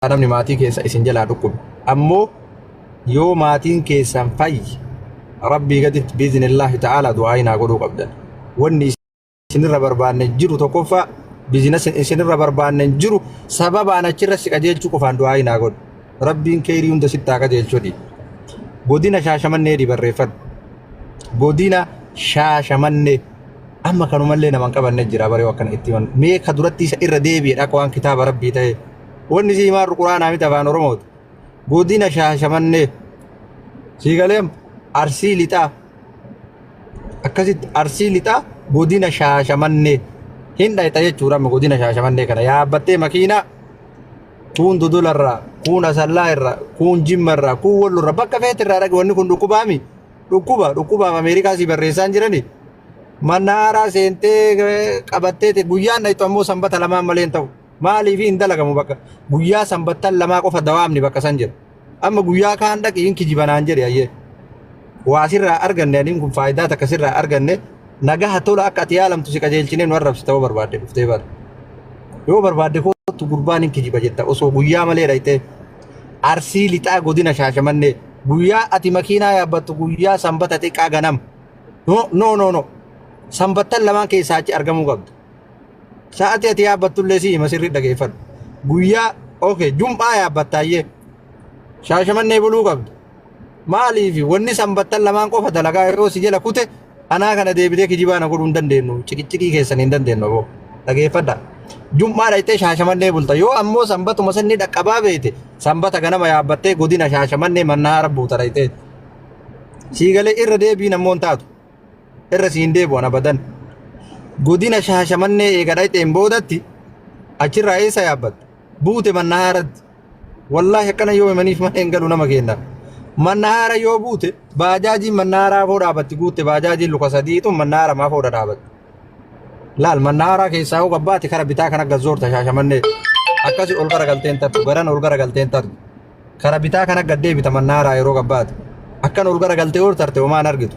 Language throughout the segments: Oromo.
Namni maatii keessa isin jalaa dhukkube. Ammoo yoo maatiin keessan fayye Rabbii gaditti biiznillaahi ta'aalaa du'aa'ii naa godhuu qabdan. Wanni isinirra barbaanne jiru tokkoffaa biizinasa isinirra barbaanne jiru sababaan achirra si qajeelchuu qofaan du'aa'ii naa godhu. Rabbiin keeyrii hunda sitti haa qajeelchu jedhi. Godina Shaashamannee di barreeffadhu. Godina Shaashamannee. Amma kanumallee nama hin qabanne jira baree akkana itti himan. Mee ka duratti isa irra deebi'e akka waan kitaaba Rabbii ta'e. Wanni si himaa Quraanaa miti afaan Oromooti. Godina Shaashamannee. Sii galeem Arsii Lixaa. Akkasitti Arsii Lixaa godina Shaashamannee. Hin dhayxa jechuudha amma godina Shaashamannee kana yaabbattee makiinaa kuun Dodolarraa, kuun Asallaa irraa, kuun Jimma irraa, kuun Wallo irraa bakka feete irraa dhaqi wanni kun dhukkubaami. Dhukkuba dhukkubaaf Ameerikaa si barreessaan jirani. Mannaaraa seentee qabattee guyyaan dhayxu ammoo sanbata lamaan malee hin ta'u. Maaliif hin dalagamu bakka guyyaa sanbattan lamaa qofa dawaamni bakka san jira. Amma guyyaa kaan dhaqi hin kijibanaan jedhe ayyee. Waa sirraa arganne aniin kun faayidaa takka sirraa arganne nagaha tola akka ati yaalamtu si qajeelchinee nu arrabsi ta'uu barbaadde dhuftee bara. Yoo barbaadde kootu gurbaan hin kijiba jetta osoo guyyaa malee dhayxee. Arsii lixaa godina Shaashamannee guyyaa ati makiinaa yaabbattu guyyaa sanbata xiqqaa ganama. No no no no sanbattan lamaan keessaa achi argamuu qabda. Sa'atii ati yaabbattullee si hima sirrii dhageeffadhu. Guyyaa okay jum'aa yaabbattaayyee Shaashamannee buluu qabda. Maaliif wanni sanbattan lamaan qofa dalagaa yeroo si jala kute anaa kana deebitee kijibaa na godhuu hin dandeenyu. Ciqicciqii keessan hin dandeenyu aboo. Dhageeffadha. Jum'aa dhaqxee Shaashamannee bulta. Yoo ammoo sanbatuma sanni dhaqqabaa beekte sanbata ganama yaabbattee godina Shaashamannee mannaara buuta dhaqxee. Sii galee irra deebiin ammoo hin taatu. Irra siin deebi'an abadan. Godina Shaashamannee eega dhaqxeen boodatti achirraa eessa yaabbatta? Buute mannahaaratti. Wallaahi akkana yoo himaniif mana hin galu nama kenna. Mannahaara yoo buute baajaajiin mannahaaraa afoo dhaabatti guutte baajaajiin luka sadii tun mannahaara maa foodha dhaabatti. Laal mannahaaraa keessaa yoo gabbaate kara bitaa kana gazzoorta Shaashamannee. Akkasi ol garagalteen tartu garan ol garagalteen tartu. Kara bitaa kana gad deebita mannaaraa yeroo gabbaate. Akkan ol garagaltee ol tarte homaan argitu.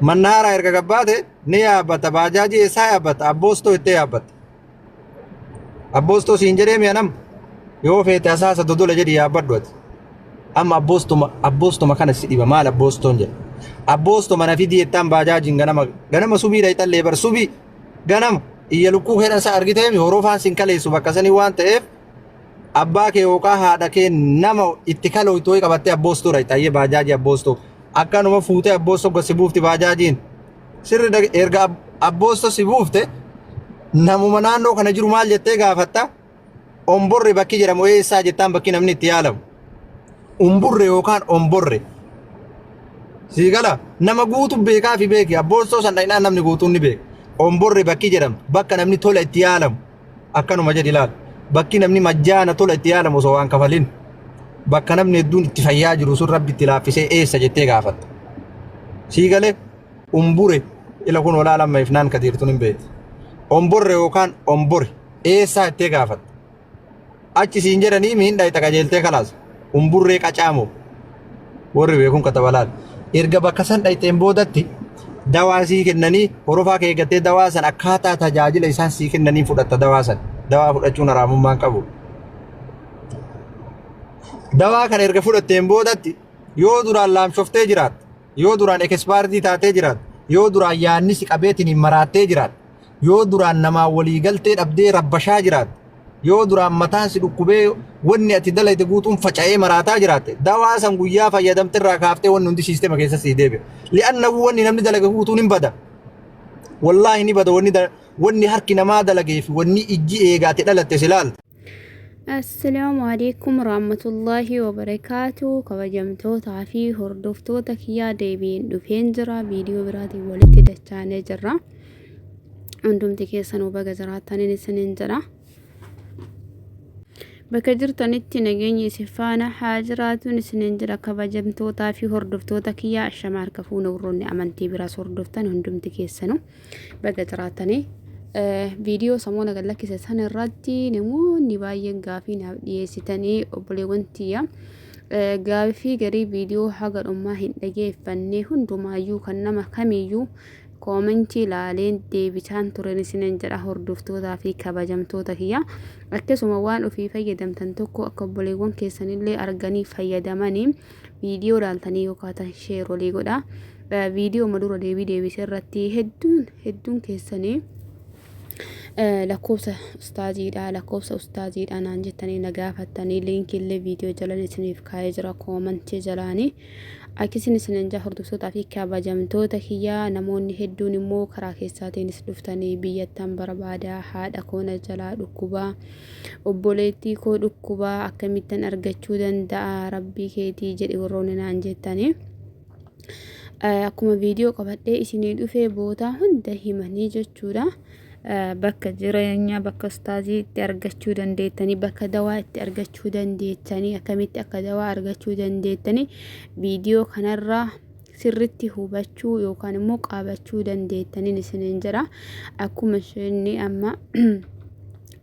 Mannaaraa erga gabbaate ni yaabbata baajaajii eessaa yaabbata abboostoo ittee yaabbata. Abboostoo siin jedhee mi'a nam yoo feete asaasa dodola jedhi yaabbadhu ati. Amma abboostuma abboostuma kana si dhiba maal abboostoon jedha. Abboostuma na fidii jettaan baajaajiin ganama ganama subii dhayxallee bar subii ganama iyya lukkuu keedhan sa argiteemi horofaan sin kaleessu bakka sanii waan ta'eef Abbaa kee yookaan haadha kee nama itti kalooytu wayii qabattee abboostuu dhaqxa. Ayyee baajaajii abboostuu. Akkanuma fuutee abboostoo gad si buufti baajaajiin. Sirri erga abboostoo si buufte namuma naannoo kana jiru maal jettee gaafatta? Omborre bakki jedhamu eessaa jettaan bakki namni itti yaalamu. Umburre yookaan omborre. Sii gala nama guutu beekaa fi beeki abboostoo san dhaqnaan namni guutuun ni beeka. Omborre bakki jedhamtu bakka namni tola itti yaalamu. Akkanuma jedhi laal. Bakki namni majjaana tola itti yaalamu osoo waan kafalin. Bakka namni hedduun itti fayyaa jiru sun rabbi itti laaffisee eessa jettee gaafatta. Sii galee umbure ila kun olaa lamma ifnaan kadiirtun hin beekti. Omborre yookaan ombore eessaa jettee gaafatta. Achi siin jedhanii miin dhayxa qajeeltee kalaas. Umburree qacaamoo. Warri beekuun katabalaal. Erga bakka san dhayxeen boodatti dawaa sii kennanii horofaa kee eeggattee dawaa san akkaataa tajaajila isaan sii kennanii fudhatta dawaa san. Dawaa fudhachuun haraamummaan qabu. Dawaa kana erga fudhatteen boodatti yoo duraan laamshoftee jiraatte, yoo duraan ekispaartii taatee jiraatte, yoo duraan yaanni si qabeetiin hin maraattee jiraatte, Yoo duraan namaan walii galtee dhabdee rabbashaa jiraatte, yoo duraan mataan si dhukkubee wanni ati dalayte guutuun faca'ee maraataa jiraatte, dawaa san guyyaa fayyadamte irraa kaaftee wanni hundi siistema keessa sii deebi'a. Li'annahu wanni namni dalage guutuun hin bada. Wallaahi ni bada wanni wanni harki namaa dalagee fi wanni ijji eegaate dhalatte si laalte. Assalaamu alaikum warahmatullaahi wabarakaatu kabajamtootaa fi hordoftoota kiyyaa deebiin dhufeen jira viidiyoo biraatiin walitti dachaanee jirra hundumti keessanuu baga jiraattaniin isiniin jedha bakka jirtanitti nageenyi isin faana haa jiraatuun isiniin jedha kabajamtootaa fi hordoftoota kiyyaa ashama harka fuuna warroonni amantii biraas hordoftan hundumti keessanuu baga jiraattanii viidiyoo samoona gad lakkise san irratti namoonni baay'een gaafii naaf dhiyeessitanii obboleewwan tiyya gaafii garii viidiyoo haga dhumaa hin dhageeffanne hundumaayyuu kan nama kamiyyuu Koomentii laaleen deebisaan turen isinin jedha hordoftootaa fi kabajamtoota kiyya. Akkasuma waan ofii fayyadamtan tokko akka obboleewwan keessanillee arganii fayyadamanii viidiyoo laaltanii yoo kaatan sheer walii godha. Viidiyoo ma dura deebii deebise irratti hedduun hedduun keessanii lakkoofsa ustaaziidha lakkoofsa ustaaziidha naan jettanii na gaafattanii liinkiillee viidiyoo jalan isiniif kaa'ee jira koomantii jalaanii. Akkisin isinin jaa hordoftootaa fi kabajamtoota kiyyaa namoonni hedduun immoo karaa keessaatiinis dhuftanii biyyattan barbaada haadha koo na jalaa dhukkubaa obboleettii koo dhukkubaa akkamittan argachuu danda'a rabbii keetii jedhi warroonni naan jettanii. Akkuma viidiyoo qabadhee isinii dhufee bootaa hunda himanii jechuudha. Bakka jireenyaa bakka ustaazii itti argachuu dandeettanii bakka dawaa itti argachuu dandeettanii akkamitti akka dawaa argachuu dandeettanii viidiyoo kanarraa sirritti hubachuu yookaan immoo qabachuu dandeettaniin isiniin jedha. Akkuma isheen amma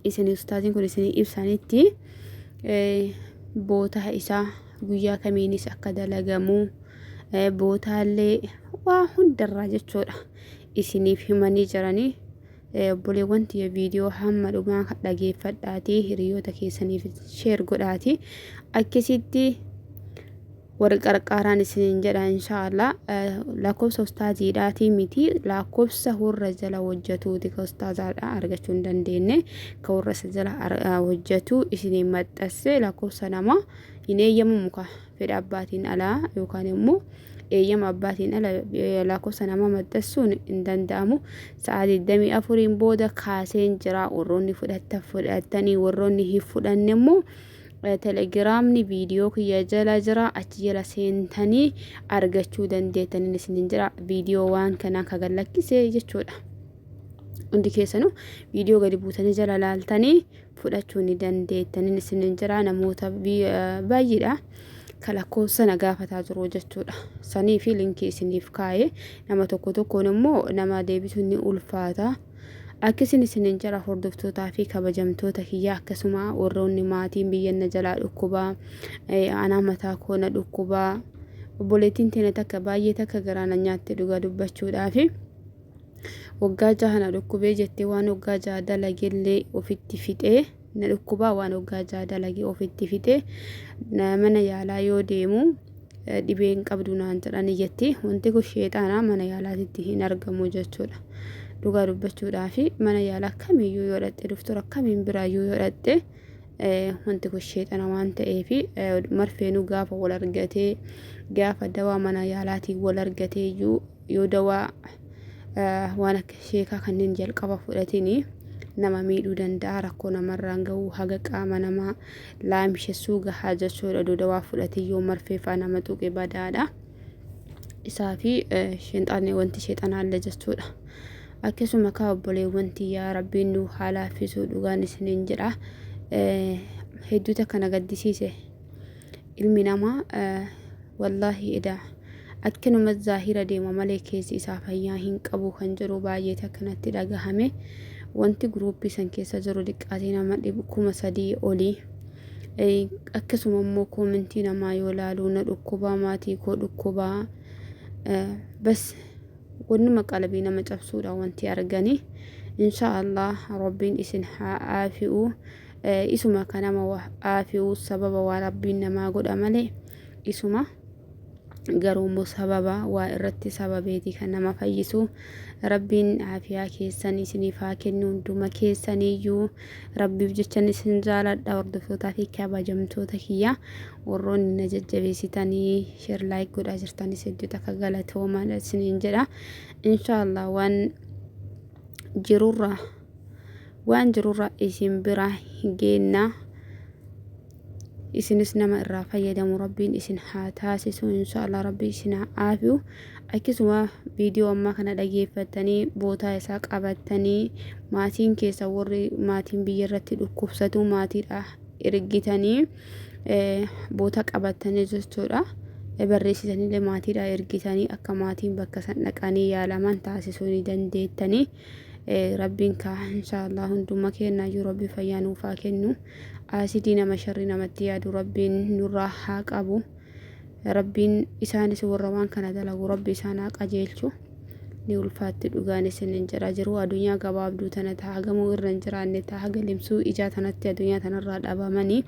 isin ustaaziin kun isin ibsanitti bootaa isaa guyyaa kamiinis akka dalagamu bootaallee waa hundarraa jechuudha. Isiniif himanii jiranii obboleewwan tiyya viidiyoo hamma dhumaa dhageeffadhaatii hiriyoota keessaniif sheer godhaatii akkasitti wal qarqaaraan isiniin jedha inshaallah. Lakkoofsa ustaaziidhaatii miti, lakkoofsa warra jala hojjetuuti ka ustaazaadha argachuu hin dandeenye ka warra isa jala hojjetu isiniin maxxansee. Lakkoofsa namaa hin eeyyamamu ka fedha abbaatiin alaa yookaan immoo eeyyama abbaatiin ala lakkoofsa namaa maxxansuun hin danda'amu. Sa'a 24n booda kaaseen jira. Warroonni fudhattan fudhattanii, warroonni hin fudhanne immoo telegiraamni viidiyoo kiyya jala jira, achi jala seentanii argachuu dandeettaniin isinin jira. Viidiyoo waan kanaa ka gallakkisee jechuudha. Hundi keessanuu viidiyoo gadi buutanii jala laaltanii fudhachuu ni dandeettaniin isinin jira. Namoota baay'eedha ka lakkoofsa na gaafataa jiru jechuudha. Sanii fi linkii isiniif kaa'ee nama tokko tokkoon immoo nama deebisuun ni ulfaata. Akkisin isinin jira hordoftootaa fi kabajamtoota kiyya. Akkasuma warroonni maatiin biyya na jalaa dhukkubaa, anaa mataa koo na dhukkubaa, obboleettiin teena takka baay'ee takka garaa na nyaatte dhugaa dubbachuudhaafi. Waggaa jaha na dhukkubee jettee, waan waggaa 6 dalagellee ofitti fixee na dhukkubaa, waan waggaa 6 dalage ofitti fixee, mana yaalaa yoo deemu dhibeen qabdu naan jedhanii jetti. Wanti kun sheexaana, mana yaalaatitti hin argamu jechuudha. Dhugaa dubbachuudhaafi mana yaalaa kamiyyuu yoo dhaqxe, doktora kamiin biraayyuu yoo dhaqxe, wanti kun sheexana waan ta'eef marfeenuu gaafa wal argatee, gaafa dawaa mana yaalaatiin wal argatee iyyuu, yoo dawaa waan akka sheekaa kanneen jalqaba fudhatini nama miidhuu danda'a, rakkoo namarraan gahuu haga qaama namaa laamshessuu gahaa jechuudha. Odoo dawaa fudhatee yoo marfee fa'aa nama tuqe badaadha. Isaa fi sheexaanni wanti sheexanaallee jechuudha. Akkasuma kaa obboleewwan tiyyaa, rabbiin nu haa laaffisuu dhugaan isiniin jedha. Hedduu takka na gaddisiise. Ilmi namaa wallaahi edaa akkanuma zaahira deema malee keessi isaa fayyaa hin qabu kan jedhu baay'ee takka natti dhagahame. Wanti guruuppii san keessa jiru diqqaatee nama 3,000 olii. Akkasuma immoo koomentii namaa yoo laalu, na dhukkubaa, maatii koo dhukkubaa, bas wannuma qalbii nama cabsuudha wanti argani. Insha Allah rabbiin isin haa aafi'u. Isuma ka nama aafi'u sababa waa rabbiin namaa godha malee, isuma garuu immoo sababa waa irratti sababeeti kan nama fayyisu. Rabbiin aafiyaa keessan isiniif haa kennu hunduma keessaniyyuu. Rabbiif jechan isin jaaladha hordoftootaa fi kabajamtoota kiyya. Warroonni na jajjabeessitanii share like godhaa jirtanis hedduu takka galatoomaa isiniin jedha. Inshaallah jirurra waan jirurra isin bira geenna. Isinis nama irraa fayyadamu rabbiin isin haa taasisu. Inshaallah rabbi isin haa aafi'u. Akkasuma viidiyoo ammaa kana dhageeffattanii bootaa isaa qabattanii maatiin keessa warri maatiin biyya irratti dhukkubsatu maatiidha ergitanii boota qabattanii jechuudha. Barreessitaniillee maatiidha ergitanii akka maatiin bakka san dhaqanii yaalaman taasisuu ni dandeettanii. Rabbiin kaa inshaallah hunduma keennayyuu rabbi fayyaa nuuf haa kennu. Aasidii nama sharri namatti yaadu rabbiin nurraa haa qabu. Rabbiin isaanis warra waan kana dalagu rabbi isaan haa qajeelchu. Ni ulfaatti dhugaan isinin jedha. Jiruu adunyaa gabaabduu tana ta hagamuu irra hin jiraanne ta haga limsuu ijaa tanatti adunyaa tanarraa dhabamanii.